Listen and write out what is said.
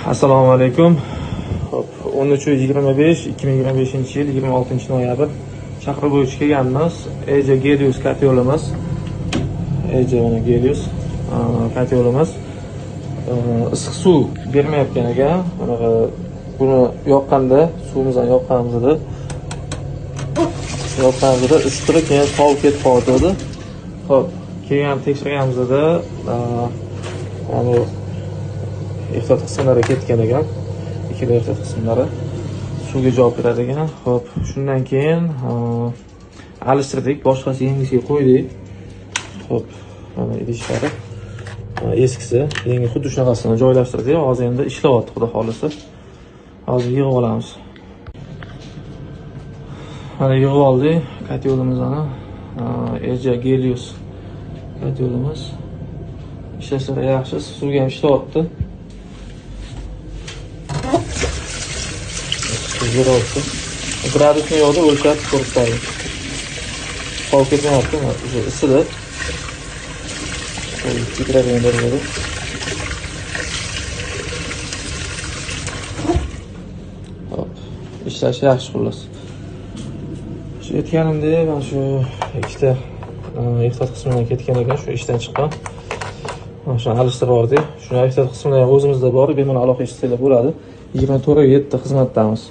Assalomu alaykum. Xo'p, 13.25.2025 yil 26 noyabr chaqiruv bo'yicha kelganmiz. EJ Gelius kotelimiz. EJ mana Gelius kotelimiz. Issiq suv bermayotgan ekan. Bunaqa buni yoqqanda, suvimizni yoqqanimizda isitib keyin sovib ketib qoldi. Xo'p, keyin tekshirganimizda mana ehtiyot qismlari ketgan ekan. Ikkala ehtiyot qismlari suvga javob beradi ekan. Xo'p, shundan keyin alishtirdik, boshqasi yangisiga qo'ydik. Xo'p, mana idishlari eskisi, yangi xuddi shunaqasini joylashtirdik. Hozir endi ishlayapti, xudo xolisa. Hozir yig'ib olamiz. Mana yig'ib oldik kotelimizni. EJ Gelius kotelimiz. Ishlashlari yaxshi, suvga ham ishlayapti. Beryapti. Gradusni yo'qda o'lchab ko'rib qo'ying. Sovib ketmayapti, o'sha isidi. Ketiradigan darajada. Hop, ishlashi yaxshi xullas. Shu aytganimdek, mana shu ikkita ehtiyot qismidan ketgan ekan, shu ishdan chiqqan. Mana shuni alishtirib yubordik. Shuni ehtiyot qismidan ham o'zimizda bor, bemalol aloqa eshitsanglar bo'ladi. 24/7 xizmatdamiz.